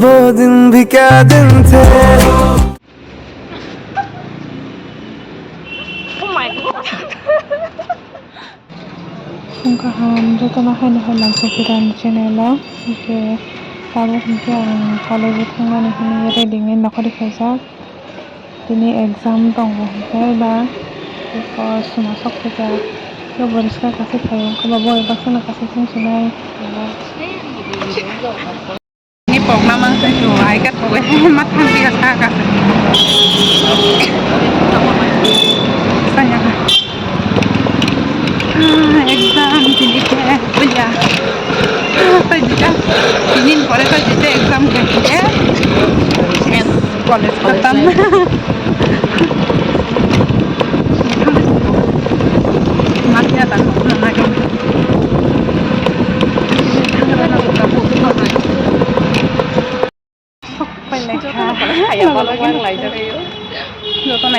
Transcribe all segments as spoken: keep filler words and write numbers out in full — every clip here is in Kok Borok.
वो दिन भी क्या दिन थे। Oh my God. Phung kaham jotono haino hai lang sokirani channel o, hwnkhe tabuk hwnkhe ang college o thangnani hwnwi ready wngwi nokhorwi khaijak. Tini exam tongo hwnkhe ba, eko suma sok phaikha, eko boriska kaisa phaio, eko ba boi baksa no kaisa thang sinai. Ni pokna mang twi tu ai ka tu ma thang ti ka sa ka. Tanya ka. Ah, exam tini khe buya. Ah, tai dita. Tini pore tai dita exam khe. College khatam. Makia ta na na. Sok pai lai kha. Jotono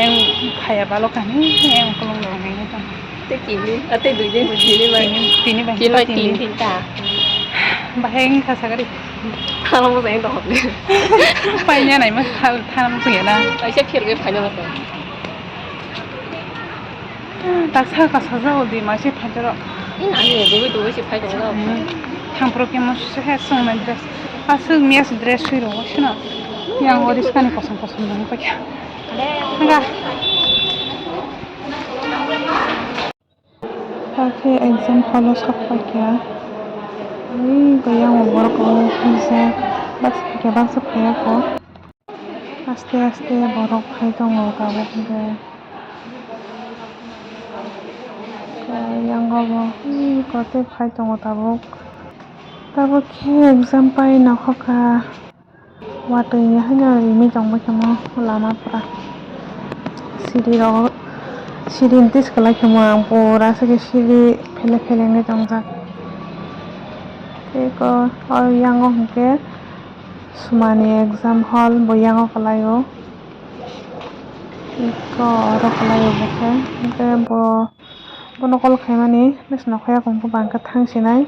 phaya balo kha ni, ang kolong rok nai tong. Tei tini, ah, tei dui din, tini bai. Tini, tini bai, tini bai, tini, tini ta. Bahai wngkha sagari. Thala mo jai dok. Paina nai ma thal, thal mo sungya na. Kaisa phirgwi phaina rok. Taksa kasa jao di ma se phaina rok. Ina ani dubi dubi se phai tong rok. Thang pro kemo se he sung na dress. Aswk mess dress sui rok sino. Yang oriskani kosom kosom dong paikha. Hwnga. Hakhe exam hall o sok paikha. Ui, khe yang borok rok phunsa baksa phaiya kho. Aste aste borok phai tongo tabuk hwnkhe. Khe yang o bo ui, kote phai tongo tabuk. Tabuk khe exam pai nokhorkha. Watwi ni haino rimi tongma khe mo lama pura. Siri rok, siri ni tiskwlai khe mo ang pura se khe siri phele phele wngwi tongjak. Tei eko o yang o hwnkhe sumani exam hall bo yang o kwlai o. Eko oro kwlai o bo khe, hwnkhe bo, bono call khaimani bwswk nokhorya khe bangkhe thang sinai.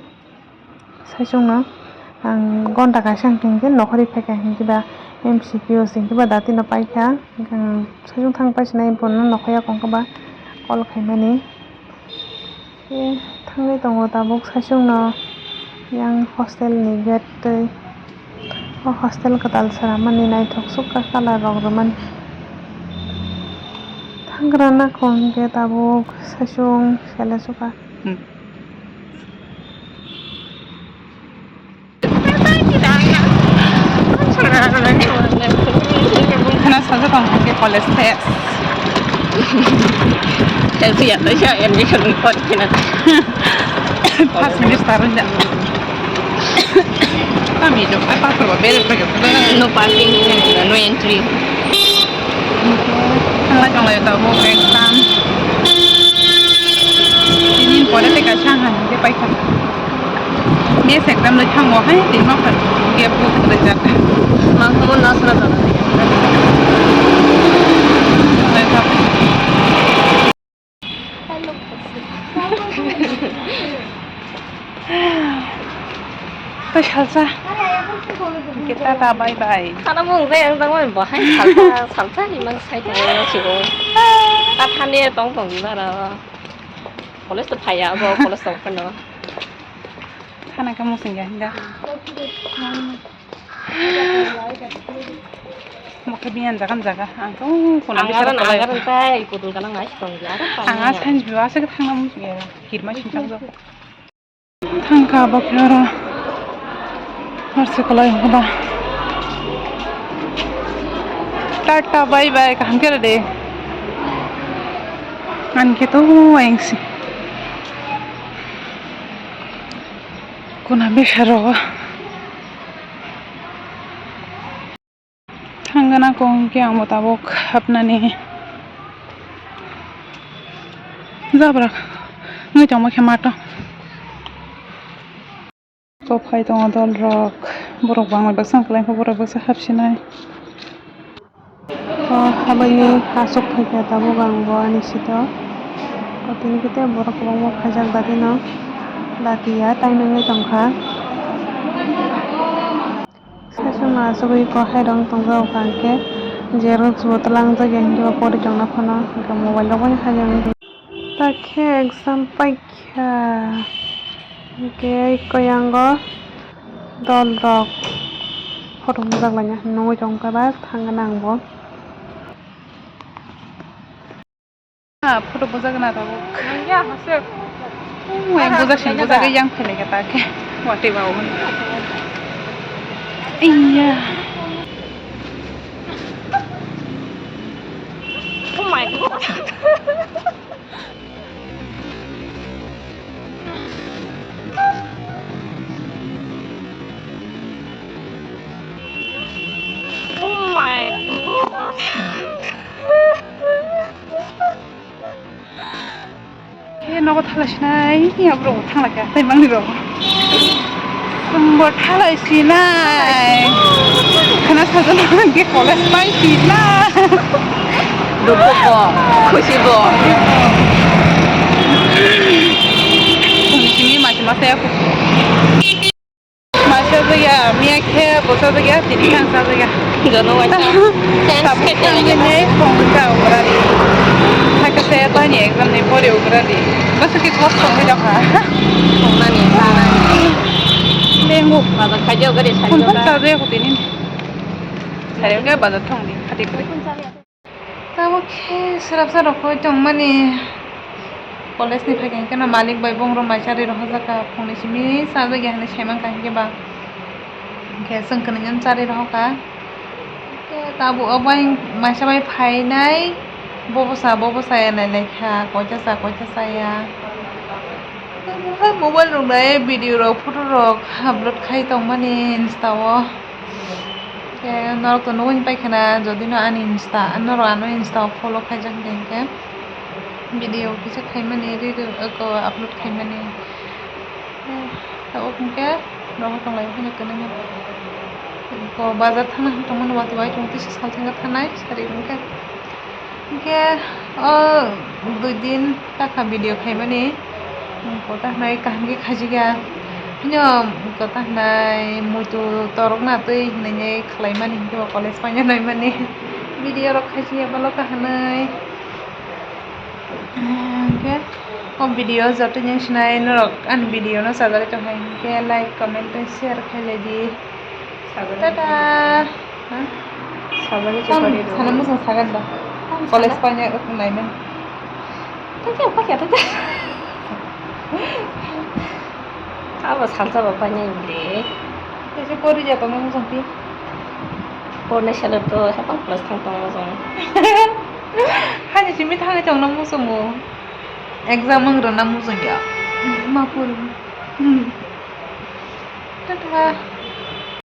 Saichung no ang gonta kaisa hwnkhe nokhorwi phaikha, hwnkhe ba M C Q hwnkhe ba dati no paikha, hwnkhe ang saichung thang paisinai bono nokhorya khe ba call khaimani. Khe thangwi tongo tabuk saichung no yang hostel ni gate twi. O hostel kwtal swnam mani naithok sukha colour rok rwmani. Thangra nangkho hwnkhe tabuk saichung sele sukha. Hmm. Khana saja tong hwnkhe college se. Selfie ya, ya, admission report kena. First semester wngya. Kami jok, apa apa bere pergi. No parking, no entry. Thanglai tonglai tabuk exam. Tini pore tei kaisa hwnka hwnkhe paikha. Next exam le thango hai tini ma phan gap bo kwrwi jak. Mangkhamo nasra jana. Thanglai tabuk. Tei salsa. Hwnkhe tata bye bye. Khana mung jai ang tangmani bahai salsa, salsa hinmani sai tongmani sigo. Ta thani tong tong di bara. College to phaiya abo, college tong phano. Khana khe musung ya hinda. Mokhe bini jaga jaga ang tong kuna ang bisar aran, ang aran tai kudul kana ngai tong di aran ang tong. Asan jua se thangna mung ya kirma sing tang. Thangkha bo khe oro. Harse kwlai hwnkhe ba. Tata bye bye kaham khe rw de. Ani khe to ayang si. Kuna besa rogo. Thangna kong khe ang bo tabuk hapnani jabra wngwi tongma khe mato. Tok phai tongo dol rok, borok bangma baksa wngkha, borok baksa hapsinai. O habani aswk phaikha tabuk ang bo ani sito. O tini khe borok kwbangma phaijak dati no, dati ya tai nangwi tongkha. Saichung Asugwi kwkhwrang tongjak hwnkhe xerox bo twlangjak ya hinkhe bo pori tongna phano hinkhe mobile rok bai haino. Takhe exam paikha hinkhe koyango dol rok photo bujak laina hinwi tongkha ba thangna nangbo. Ah, photo bujak na tabuk. Yang ya, masuk. Yang bujak sini bujak yang pele kata ke. Wati bau. Iya. Oh my God. Oh my God. Khe nogo thalai sinai, aborok bo thanglai kha, tei mangni rok. Chwngbo thalai sinai. Khana sajana hwnkhe college pai sinai. Dukhu bo, khusi bo. Simi masi masa ya. Masa jaya, miya khe bo sajak ya, tini khe ang sajak ya. Jono waisa. Chance khe tini khe. Tini phone sa ugradi. Thaka se tani exam ni pore ugradi. Bas ke class tong jaka. Tongnani, sanani. Lengo. Baza khajo gari phone sajak. Phone sa jaya ko tini. Sayo ke baza thong di, khati khati. Tabuk khe swrapsa rok koi tongmani college ni phaikhe hinkhe no malik bai bongrok mai charwi rohorjak kha, phungni simi chajak ya hinwi saimankha hinkhe ba hinkhe chwng kwnwi no charwi rohorkha. Hinkhe tabuk o bai maisa bai phainai bobosa bobosa ya nailaikha koita cha koita chaya. Mobile rok nai video rok photo rok upload khai tongmani insta o. Khe norok to nugwi paikha na, jodi no ani insta, norok ano insta o follow khaijak hinkhe, hinkhe video kisa khaimani, reel oko upload khaimani. Tabuk hinkhe rohor tonglai phano kwnaima. Ko bazar thangna tongmani watwi bai tong tisa salthangkhe thanai sari hinkhe. Hinkhe o dui din kakha video khaimani, kota hinai kaham khe khajikya. Hino kota hinai muitu torokna twi hinwi khlaimani hinkhe bo college paina naimani video rok khajikya balo kahinwi. Hinkhe o video joto nung sinai norok ani video no sajagwi tongkha hinkhe like, comment tei share khailai di. Tata. Sajagwi chukari rw. Sana mosong sagan da. College paina rok nai men. Tata, apa kya tata? Abo salsa ba paina ble. Tese pori ja tong mosong ti. Porne salo to hapang class thang tong mosong. Hani simi thang tong na mosong mo. Exam ang rw na mosong ya. Ma pori. Hmm. Tata.